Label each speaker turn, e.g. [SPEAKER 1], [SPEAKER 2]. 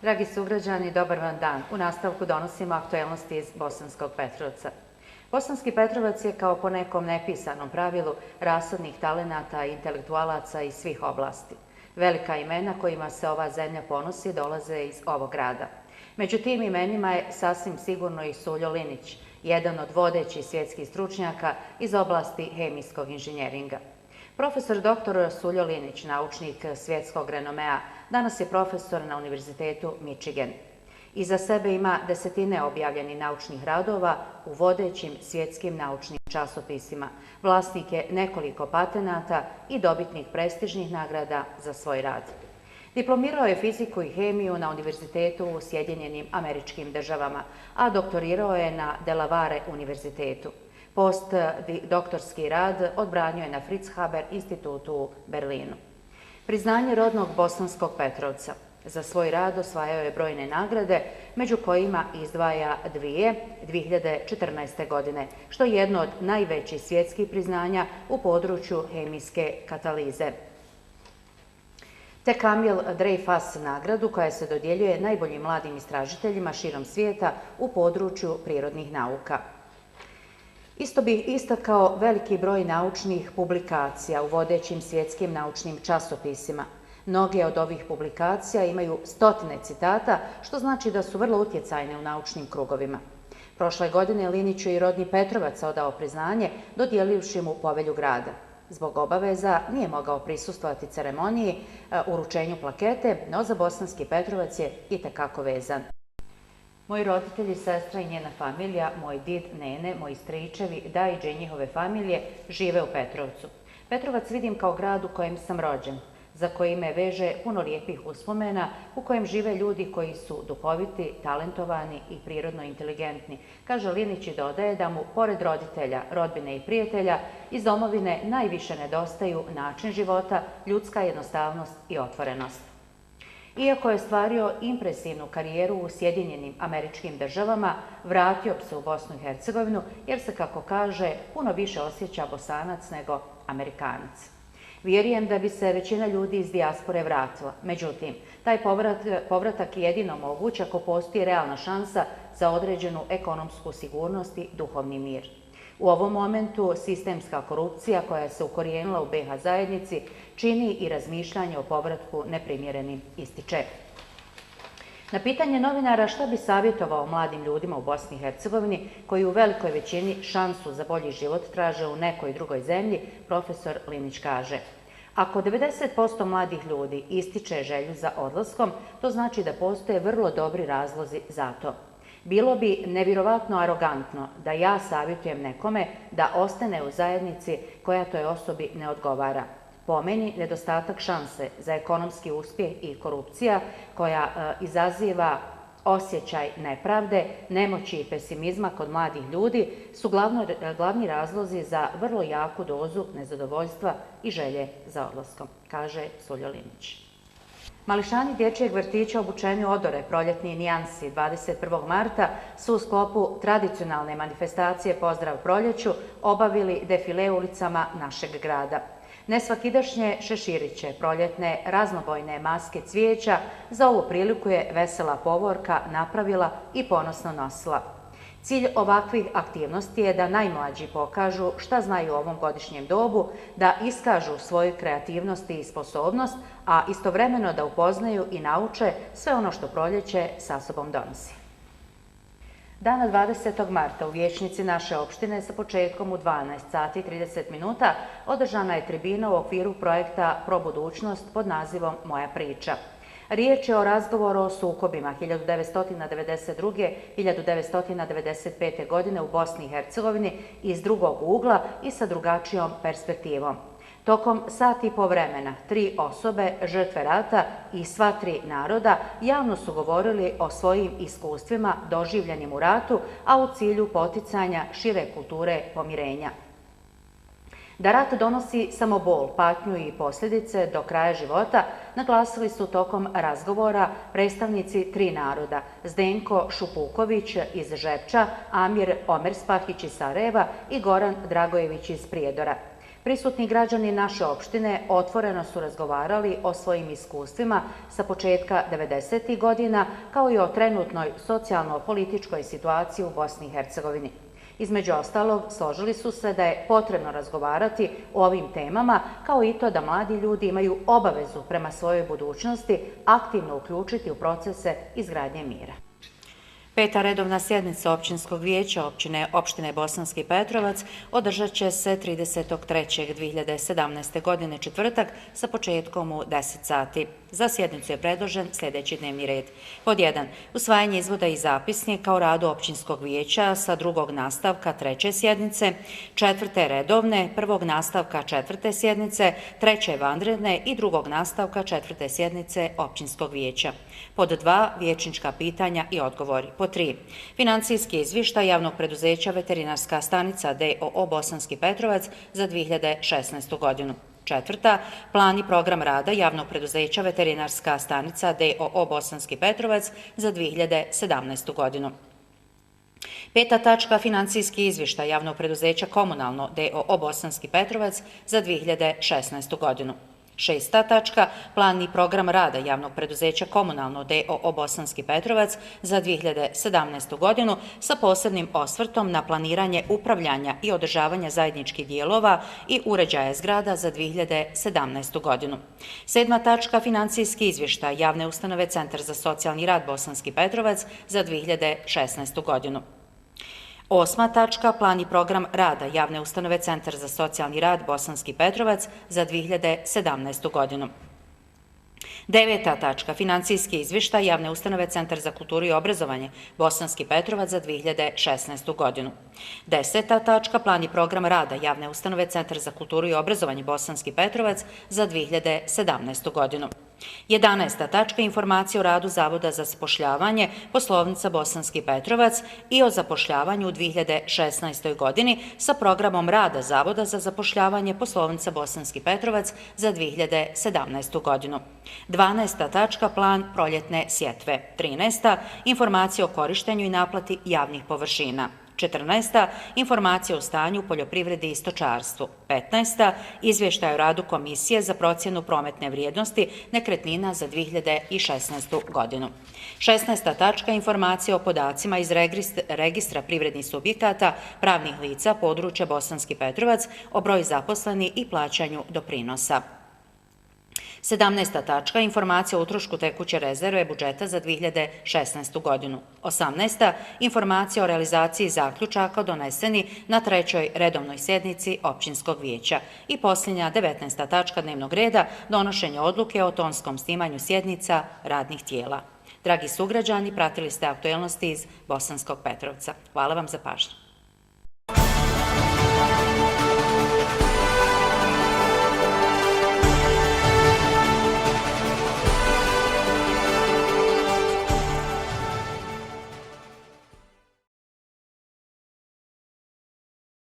[SPEAKER 1] Dragi sugrađani, dobar vam dan. U nastavku donosimo aktuelnosti iz Bosanskog Petrovca. Bosanski Petrovac je kao po nekom nepisanom pravilu rasodnih talenata i intelektualaca iz svih oblasti. Velika imena kojima se ova zemlja ponosi dolaze iz ovog grada. Među tim imenima je sasvim sigurno i Suljo Linić, jedan od vodećih svjetskih stručnjaka iz oblasti hemijskog inženjeringa. Profesor dr. Suljo Linić, naučnik svjetskog renomea, danas je profesor na Univerzitetu Michigan. Iza sebe ima desetine objavljenih naučnih radova u vodećim svjetskim naučnim časopisima, vlasnik je nekoliko patenata i dobitnih prestižnih nagrada za svoj rad. Diplomirao je fiziku i hemiju na Univerzitetu u Sjedinjenim Američkim Državama, a doktorirao je na Delaware univerzitetu. Postdoktorski rad odbranio je na Fritz Haber institutu u Berlinu. Priznanje rodnog Bosanskog Petrovca. Za svoj rad osvajao je brojne nagrade, među kojima izdvaja dvije 2014. godine, što je jedno od najvećih svjetskih priznanja u području hemijske katalize. Te Camille Dreyfus nagradu koja se dodjeljuje najboljim mladim istražiteljima širom svijeta u području prirodnih nauka. Isto bih istakao veliki broj naučnih publikacija u vodećim svjetskim naučnim časopisima. Mnoge od ovih publikacija imaju stotine citata, što znači da su vrlo utjecajne u naučnim krugovima. Prošle godine Liniću je i rodni Petrovac odao priznanje, dodijelivši mu povelju grada. Zbog obaveza nije mogao prisustvovati ceremoniji uručenju plakete, no za Bosanski Petrovac je itekako vezan. Moji roditelji, sestra i njena familija, moj did, nene, moji stričevi, dajđe i njihove familije žive u Petrovcu. Petrovac vidim kao grad u kojem sam rođen, za koji me veže puno lijepih uspomena, u kojem žive ljudi koji su duhoviti, talentovani i prirodno inteligentni. Kaže Linić i dodaje da mu, pored roditelja, rodbine i prijatelja, iz domovine najviše nedostaju način života, ljudska jednostavnost i otvorenost. Iako je stvario impresivnu karijeru u Sjedinjenim Američkim Državama, vratio se u Bosnu i Hercegovinu jer se, kako kaže, puno više osjeća Bosanac nego Amerikanac. Vjerujem da bi se većina ljudi iz dijaspore vratila. Međutim, taj povratak je jedino moguć ako postoji realna šansa za određenu ekonomsku sigurnost i duhovni mir. U ovom momentu sistemska korupcija koja se ukorijenila u BiH zajednici čini i razmišljanje o povratku neprimjerenim, ističe. Na pitanje novinara šta bi savjetovao mladim ljudima u Bosni i Hercegovini koji u velikoj većini šansu za bolji život traže u nekoj drugoj zemlji, profesor Linić kaže: ako 90% mladih ljudi ističe želju za odlaskom, to znači da postoje vrlo dobri razlozi za to. Bilo bi nevjerovatno arogantno da ja savjetujem nekome da ostane u zajednici koja toj osobi ne odgovara. Po meni, nedostatak šanse za ekonomski uspjeh i korupcija koja izaziva osjećaj nepravde, nemoći i pesimizma kod mladih ljudi su glavni razlozi za vrlo jaku dozu nezadovoljstva i želje za odlaskom, kaže Suljo Linić. Mališani dječjeg vrtića obučeni u odore proljetni nijansi 21. marta su u sklopu tradicionalne manifestacije Pozdrav proljeću obavili defile ulicama našeg grada. Nesvakidašnje šeširiće, proljetne raznobojne maske cvijeća za ovu priliku je vesela povorka napravila i ponosno nosila. Cilj ovakvih aktivnosti je da najmlađi pokažu šta znaju u ovom godišnjem dobu, da iskažu svoju kreativnost i sposobnost, a istovremeno da upoznaju i nauče sve ono što proljeće sa sobom donosi. Dana 20. marta u vijećnici naše opštine sa početkom u 12 sati i 30 minuta održana je tribina u okviru projekta Pro budućnost pod nazivom Moja priča. Riječ je o razgovoru o sukobima 1992-1995. godine u Bosni i Hercegovini iz drugog ugla i sa drugačijom perspektivom. Tokom sat i po vremena, 3 osobe, žrtve rata i sva 3 naroda javno su govorili o svojim iskustvima doživljenim u ratu, a u cilju poticanja šire kulture pomirenja. Da rat donosi samo bol, patnju i posljedice do kraja života, naglasili su tokom razgovora predstavnici 3 naroda, Zdenko Šupuković iz Žepča, Amir Omerspahić iz Sarajeva i Goran Dragojević iz Prijedora. Prisutni građani naše opštine otvoreno su razgovarali o svojim iskustvima sa početka 90. godina, kao i o trenutnoj socijalno-političkoj situaciji u Bosni i Hercegovini. Između ostalog, složili su se da je potrebno razgovarati o ovim temama, kao i to da mladi ljudi imaju obavezu prema svojoj budućnosti aktivno uključiti u procese izgradnje mira. Peta redovna sjednica općinskog vijeća opštine Bosanski Petrovac održat će se 30.3.2017. godine četvrtak sa početkom u 10 sati. Za sjednicu je predložen sljedeći dnevni red. Pod 1. Usvajanje izvoda i zapisnika o radu općinskog vijeća sa drugog nastavka treće sjednice, četvrte redovne, prvog nastavka četvrte sjednice, treće vanredne i drugog nastavka četvrte sjednice općinskog vijeća. Pod 2. Vijećnička pitanja i odgovori. Pod 3. Financijski izvještaj javnog preduzeća Veterinarska stanica d.o.o. Bosanski Petrovac za 2016. godinu. Četvrta, plan i program rada javnog preduzeća Veterinarska stanica d.o.o. Bosanski Petrovac za 2017. godinu. Peta tačka, financijski izvještaj javnog preduzeća Komunalno d.o.o. Bosanski Petrovac za 2016. godinu. Šesta tačka, plan i program rada javnog preduzeća Komunalno d.o.o. Bosanski Petrovac za 2017. godinu sa posebnim osvrtom na planiranje upravljanja i održavanja zajedničkih dijelova i uređaja zgrada za 2017. godinu. Sedma tačka, financijski izvještaj javne ustanove Centar za socijalni rad Bosanski Petrovac za 2016. godinu. Osma tačka, plan i program rada javne ustanove Centar za socijalni rad Bosanski Petrovac za 2017. godinu. Deveta tačka, financijski izvještaj javne ustanove Centar za kulturu i obrazovanje Bosanski Petrovac za 2016. godinu. Deseta tačka, plan i program rada javne ustanove Centar za kulturu i obrazovanje Bosanski Petrovac za 2017. godinu. 11. tačka, informacija o radu Zavoda za zapošljavanje poslovnica Bosanski Petrovac i o zapošljavanju u 2016. godini sa programom rada Zavoda za zapošljavanje poslovnica Bosanski Petrovac za 2017. godinu. 12. tačka, plan proljetne sjetve. 13. informacija o korištenju i naplati javnih površina. 14. informacija o stanju u poljoprivredi i stočarstvu. 15. izvještaj o radu Komisije za procjenu prometne vrijednosti nekretnina za 2016. godinu. 16. tačka, informacija o podacima iz registra privrednih subjekata pravnih lica područja Bosanski Petrovac o broju zaposlenih i plaćanju doprinosa. 17. tačka, informacija o utrošku tekuće rezerve budžeta za 2016. godinu. 18. informacija o realizaciji zaključaka doneseni na trećoj redovnoj sjednici općinskog vijeća. I posljednja 19. tačka dnevnog reda, donošenje odluke o tonskom snimanju sjednica radnih tijela. Dragi sugrađani, pratili ste aktuelnosti iz Bosanskog Petrovca. Hvala vam za pažnju.